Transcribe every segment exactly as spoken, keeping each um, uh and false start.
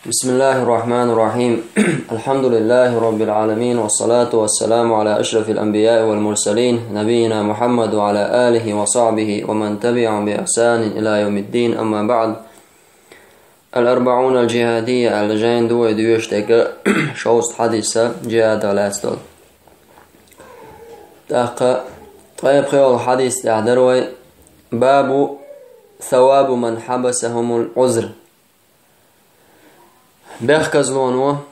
بسم الله الرحمن الرحيم. الحمد لله رب العالمين، والصلاة والسلام على أشرف الأنبياء والمرسلين، نبينا محمد وعلى آله وصحبه ومن تبعهم بإحسان إلى يوم الدين، أما بعد. الأربعون الجهادية аьлла жайна ду вай доьшуш дерг шовзткъа хьадис, джихӀадах лаьцна долу. ТӀаккха ткъе пхоьалгӀа хьадис тӀехь дара вай: باب ثواب من حبسهم العذر. Бехказлоно,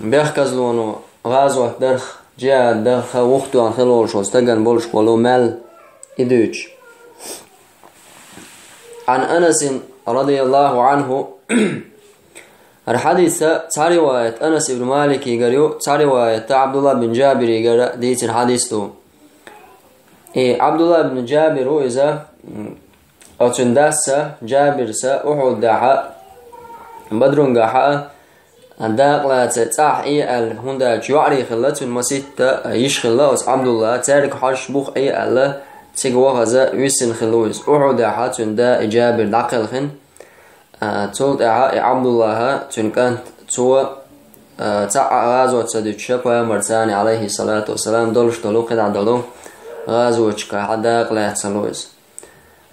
бехказлоно гӀазот дарх, джихӀад дарх вухтоьхна хила волуш волу стагана болуш болу мел и дуьйцуш. عن أنس رضي الله عنه. ХӀара хьадиса цхьа риваят Анас ибн Маликигара ю, цхьа риваят Ӏабдулла бин Джабиригара дийцина хьадис ду. И Ӏабдулла бин Джабир ву иза, м, оцуьнан дас а, Джабирс а Ухьудехь а, Бадрунгахь а дакъа лаца цӀахь Ӏе аьлла, хӀунда аьлча йоӀарий хилла, цуьнан маситта йиш хилла оцу Ӏабдулла, цаьрга хьожуш бух Ӏе аьлла, цига вахаза виссина хилла ву иза. Ухьудехь а цуьнан да и Джабир дӀакхелхина. А, цул тӀаьхьа и Ӏабдуллаха, цуьнан кӀант, цо, а, цхьа а гӀазот ца дуьтуша, пайхамарца, алейхиссалату вассалам, долуш долу кхидӀа долу гӀазоташкахь дакъа лаьцна хилла ву иза.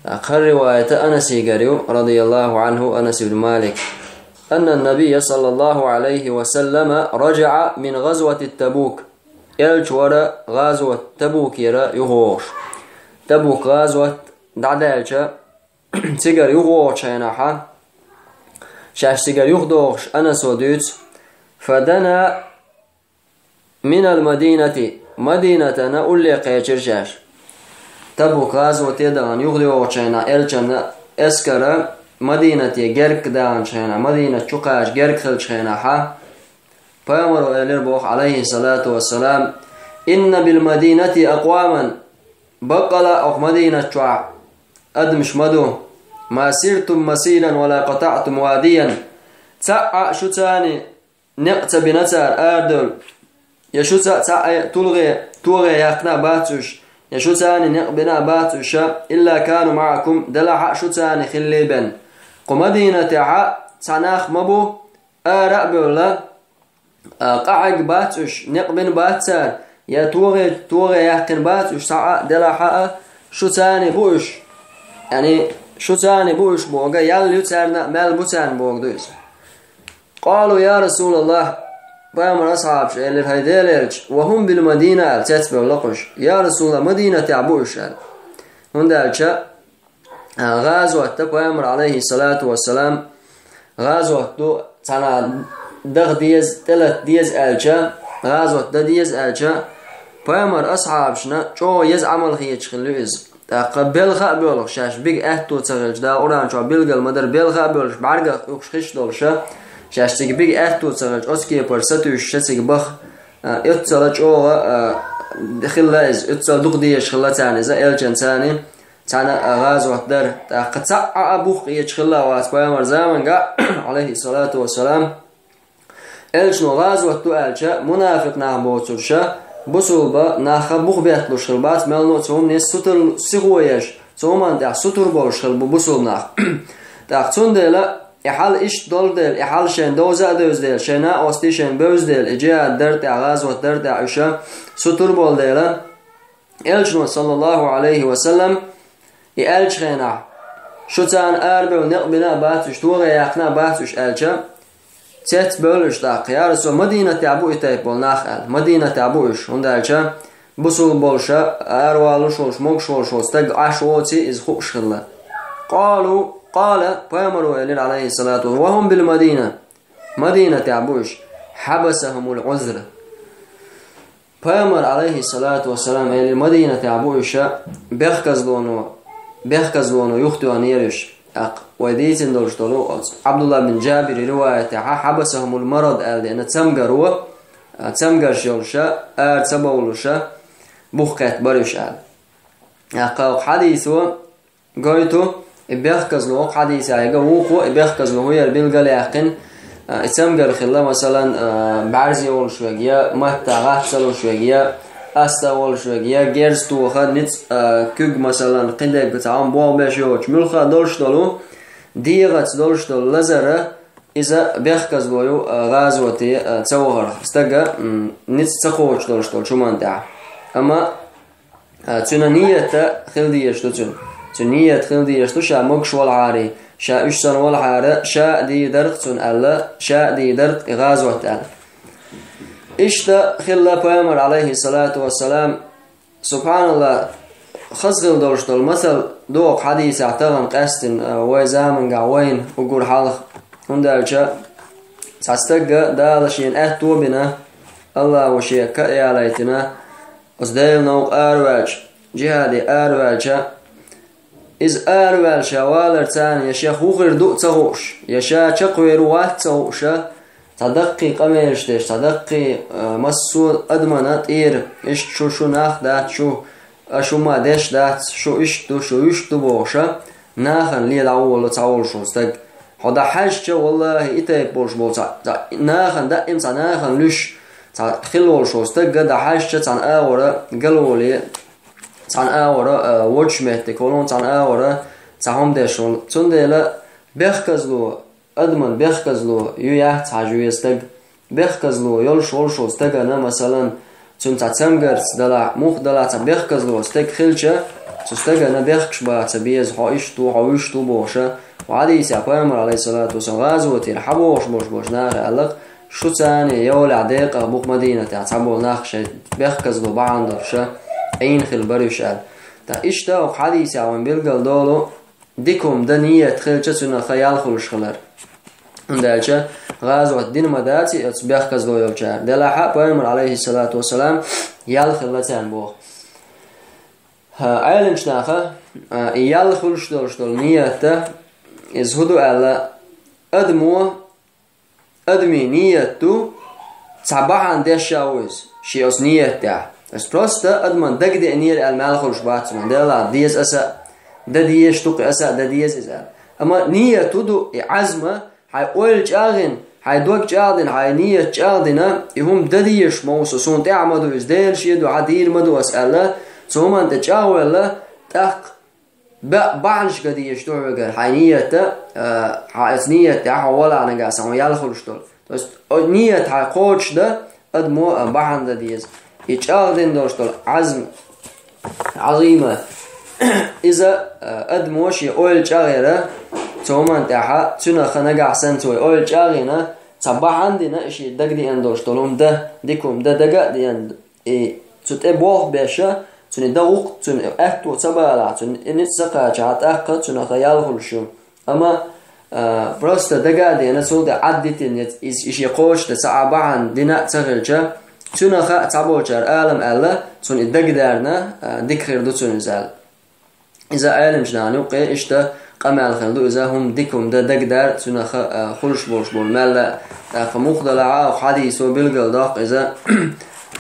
ТӀаккха хӀара риваят Анасигара ю, радияллаху анху, Анас ибн Малик: أن النبي صلى الله عليه وسلم رجع من غزوة تبوك. Элча вара гӀазот Табукера юхавогӀуш. Табук гӀазот дӀадаьлча, цигара юхавогӀучу хенахьа, шаьш цигара юхадогӀуш Анасо дуьйцу: فدنا من المدينة, Мадинатана улле кхечира шаьш. Табук гӀазоте а дахана юхадогӀучу хенахь, Элчанан эскара Мадинате герга даханчу хенахь, Мадинат чу кхача герга хилчу хенахьа, пайхамаро элира боху, алейхиссалату вассалам: إن بالمدينة أقواما. Баккъала а окху Мадинат чохь адамаш ма ду: ما سرتم مسيرا ولا قطعتم واديا. Цхьа а шуьца некъ ца бина цара арадевлла, я шуьца цхьа а тулгӀе, тогӀе яьккхина а бац уьш, я шуьца некъ бина а бац уьш, إلا كانوا معكم, делахь а шуьца хилла бен. Кху Мадинатехь цхьа нах ма бу, ара а бевлла, а, къахьегна бац уьш, некъ бина бац цара, я тогӀе, тогӀе яьккхина бац уьш, цхьа а делахь а шуьца бу уьш. Яъни, шуьца бу уьш боху, ял ю царна, мел бу царна боху ду иза. قالوا يا رسول الله, пайхамаран асхьабаша элира: хӀай Делан элча, وهم بالمدينة, аьлла, цецбевлла кхуьш. Я Расулаллах, Мадинатехь бу уьш, аьлла. ХӀунда аьлча, а, гӀазот ду, пайхамар, алейхиссалату вассалам, гӀазот ду, цхьана даха деза, тӀелата деза аьлча, гӀазот дан деза аьлча, пайхамаран асхьабашна чӀогӀа еза Ӏамал хеташ хилла ю иза. ТӀаккха белха а боьлхуш, шаьш бига аьтто ца хилча, Дала Къуръан чохь билгал ма дара, белха а боьлхуш, бӀаьргах юхуш хиш долуша, шаьш цига бига аьтто ца хилча, оцу кепара сатуьйсуша цига баха, а, оццала чӀогӀа, а, хилла иза, оццала дукха дезаш хилла царна иза, элчанца цхьана а гӀазот дара. ТӀаккха цхьа а бух кхеташ хилла вац пайхамар заманга, алейхиссалату вассалам. Элчано гӀазот ду аьлча, мунафикъ нах боцурша, бусулба наха бух бетталуш хила бац, мелло а цу хӀумане сутар-, сихо еш, цу хӀуманна тӀехь сутур болуш хила бу бусулба нах. ТӀаккха цундела, и хьал иштта долу дела, и хьал шайн довза а девза дела, шайн накъостий шайн бевза дела, и джихӀад дара тӀехь, гӀазот дара тӀехь уьша сутур болу дела, Элчано, саллаллаху алейхи ва саллам, и аьллачу хенахь, шу царна арабевлла некъ бина а бац уьш, тогӀе яьккхина а бац уьш аьлча, цецбевлла уьш тӀаккха: «Я Расул, Мадинатехь бу и тайпа болу нах», – аьлла. Мадинатехь бу уьш, хӀунда аьлча бусулба болуша, аравалуш волуш, могуш волуш волу стаг Ӏаш воций иза хууш хилла. Къалу, къала, пайхамаро элира, алейхиссалату, ва хӀум бил Мадина, Мадинатехь бу уьш, хьабасахумул Ӏузр. Пайхамар, алейхиссалату вассалам, элира, Мадинатехь бу уьш, бехказлоно, бехказлоно юхатоьхнера уьш. ТӀаккха вай дийцина долуш долу оцу Абдулла бин Джабири риваятехьа, хьабасахумул марад аьлла деана, цамгаро, а, цамгарш йолуша, ара ца бовлуша, бух кхетта бара уьш аьлла. ТӀаккха оцу хьадисо гойту, и бехказло, хӀокху хьадисехьа вукхо, и бехказло хӀун яра билгалъяьккхина, а, и цамгар хилла, масалан, а, бӀаьрзе волуш верг, я матта гӀатта ца луш верг, я астагӀа волуш верг, я герз тоха, ницкъ, а, куьг, масалан, кхидерг цхьа хӀума бохбеш йоцуш, муьлхха долуш долу, дегӀаца долуш долу лазара, иза бехказло ю, а, гӀазоте, а, ца вахарх стага, м, ницкъ ца кхочуш долуш долчу хӀуманна тӀехь. Амма, а, цуьнан нийят хила дезаш ду цуьнан. Цуьнан нийят хила дезаш ду, ша могуш валахьара, ша уьш санна валахьара, ша а дийр дара-кх цунна аьлла, ша а дийр дара-кх и гӀазот аьлла. Иштта хилла пайхамар, Ӏалайхиссалату вассалам, субханаллахӀ, хаза хила долуш долу масал ду хьадисехь тахана къаьстина, а, вай заманахь вайна уггар хьалха. ХӀунда аьлча цхьа стага Дала шена аьтто а бина, АллахӀа шега кхаъ ялийтина, оцу Делан новкъа араваьлча, жихӀаде араваьлча, иза араваьлла ша валар царна я шех ву хир ду а ца хууш, я ша чекхвер ву вац а ца хууш, цхьа даккхий къамелаш деш, цхьа даккхий, а, массо а адамана тӀера, иштта шу, шу нах дац, шу, а, шу ма деш дац, шу иштта ду, шу вуьшта ду бохуш, нахана ле дӀаволало цхьа волуш волу стаг. Хьо дӀахьаьжча, валлахӀи, и тайпа болуш болу цхьа, цхьа нахана, даим цхьа нахана луьш, цхьа хила волуш волу стаг дӀахьаьжча, цхьана агӀора галволе, цхьана агӀора, а, вочу меттиг хуьлу, цхьана агӀора цхьа хӀума деш волу. Цундела бехказло, адаман бехказло ю яц хьажа веза стаг. Бехказло йолуш волуш волу стагана, масалан, цуьнан цхьа цамгарца далахь, муха далахь цхьа бехказло стаг хилча, цу стагана бехкаш бан ца беза, хьо иштта ву, хьо вуьшта ву бохуш. Хьадисехь пайхамар, Ӏалайхиссалату вассалам, гӀазотера хьан бохуш болуш болчу наха аьлла-кх, шу царна йолехь декъах бу-кх Мадинатехь цхьаболу нах шайн бехказло бахьана долуш, Ӏийна хила бара уьш аьлла. Ткъа иштта оцу хьадисехь вайна билгал долу, дика хӀума дан нийят хилча, цуьнан хан ял хуьлуш хилар. ХӀунда аьлча гӀазот дина ма дац и оцу бехказло йолчара. Делахь а пайхамар, Ӏалайхиссалату вассалам, ял хилла царна боху. Ӏеламчу наха, а, и ял хуьлуш долуш долу нийят, иза хӀун ду аьлла, адамо, адамийн нийят ду, цхьа бахьана деш а ву иза, шен оцу нийят тӀехь. Аса просто адаман дагадеанера аьлла мел хуьлуш бац цунах, делахь деза аса а, дан дезаш ду-кх аса а, дан деза иза аьлла. Амма нийят хӀун ду, и Ӏазма, хьайн ойла чӀагӀдина, хьайн дог чӀагӀдина, хьайн нийят чӀагӀдина, и хӀума дан дезаш ма ву со, суна тӀехь ма ду иза, Делан шен ду, хьан дийр ма ду аса аьлла, цу хӀуманна тӀе чӀагӀвелла, тӀаккха ба-, бахьанаш ган дезаш ду хьоьгара, хьайн нийят, а, хьан оцу нийят тӀехь хьо валахь нагахь санна хьуна ял хуьлуш долу. То есть, о, нийят хьайн кхочушдан адамо, а, бахьана дан деза. И чӀагӀдина долуш долу Ӏазм, Ӏазима, иза, а, адамо шен ойла чӀагӀъяра, цу хӀуманна тӀехь, цуьнан хан нагахь санна цо ойла чӀагӀйина, цхьа бахьана дина, и шен дагадеана долуш долу хӀума дан, дика хӀума дан дага а деана, и цу тӀе болх беш, цуьнан дан гӀуллакх, цуьнан аьтто ца балахь, цуьнан и ницкъ ца кхачахь, тӀаккха цуьнан хан ял хуьлуш ю. Амма, а, просто дага а деана, цул тӀе Ӏад дитина, иза и шен кхочушдан цхьа а бахьана дина а ца хилча, цуьнан хаьа цхьаболчара алам аьлла, цунна и дагадаьрна, а, дика хир ду цунна иза аьлла. Иза Ӏеламчу нахана юккъе иштта къамел хилла ду, иза хӀума дика хӀума дан дагадар цуьнан ха-, а, хуьлуш болуш болу мел а. ТӀаккха муха делахь а, хьадисо билгал доккху иза,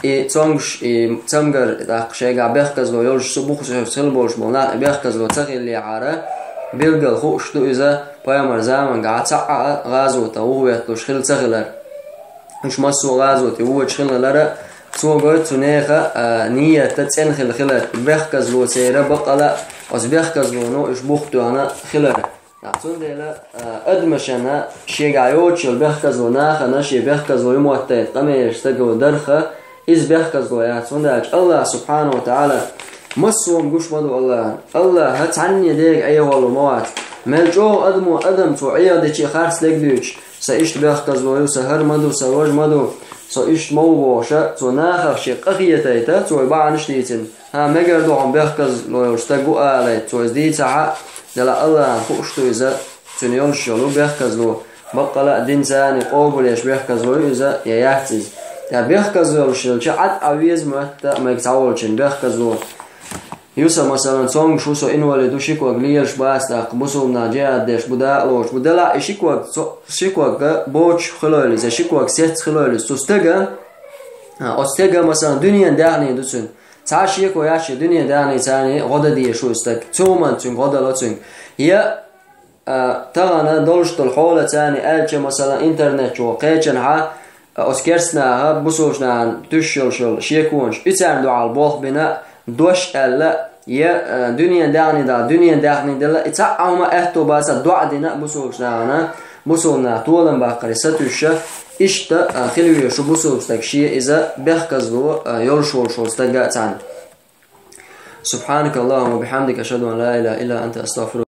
и цомгуш, и цамгар, тӀаккха шайгахь бехказло йолуш, цу бухахь хила болуш болу нах, и бехказло ца хиллехьара, билгал хууш ду иза, пайхамар замангахь цхьа а гӀазота вухаветталуш хилла ца хилар. Уьш массо а гӀазоте вочу хиллалара, цо гойту цу нехан, а, нийят цӀена хилла хилар, бехказло церан баккъала а, оцу бехказлоно уьш бух тоьхна хилар. Цундела, а, адамашна шегахь йоцуш йолу бехказло, нахана шен бехказло юьмоттайта къамелаш стага дарха, иза бехказло яц. ХӀунда аьлча АллахӀ субхьанаху ва таӀала массо а гуш ма ду АллахӀана. АллахӀ цхьанне дега Ӏехалур ма вац. Мел чӀогӀа адамо адам цо Ӏехадичи харц дег дуьйцуш, сан иштта бехказло ю, сан хӀара ма ду, сан важа ма ду, со иштта ма ву бохуша, цо нахах шен къахетайта, цо и бахьанаш дийцина. ХӀан, мегар ду хьуна бехказло йолу стаг ву алайта, цо иза дийцахь а, делахь АллахӀана хууш ду иза, цуьнан йолуш йолу бехказло, баккъала а динца а къобалъеш бехказло ю иза, я яц иза. Ткъа бехказло йолуш хилча, Ӏад а веза моьтту а мега цхьаволчун бехказло. Ю сан, масалан, цомгуш ву со, инвалид ву, ши ког лелаш бац, тӀаккха бусулба нах жихӀад деш бу, дакъа лоцуш бу. Делахь и ши ког, цо-, ши ког боцуш хилойла иза, ши ког сецна хилойла иза. Цу стага, а, оцу стага, масалан, дуьненан даьхни ду цуьнан. Цхьа а шеко яц шен дуьненан даьхни царна гӀо дан дезаш ву и стаг. Цу хӀуманна цуьнга гӀо дало цуьнга. Я, а, тахана долуш долу хьолаца аьлча, масалан, интернет чу кхечанхьа, а, оцу керстанаха, бусулбачу нахана туьйсуш йолуш йолу шеконаш, и царна дуьхьал болх бина, дош аьлла, я, а, дуьненан даьхни дала, дуьненан даьхни дала, и цхьа а хӀума аьтто бацахь доӀа дина бусулбачу нахана, бусулба нах толам баккхаре сатуьйсуш, иштта а хила везаш ву бусулба стаг ше иза бехказло а йолуш волуш волу стаг а цхьаьна. سبحانك اللهم وبحمدك، أشهد أن لا إله إلا أنت، أستغفرك.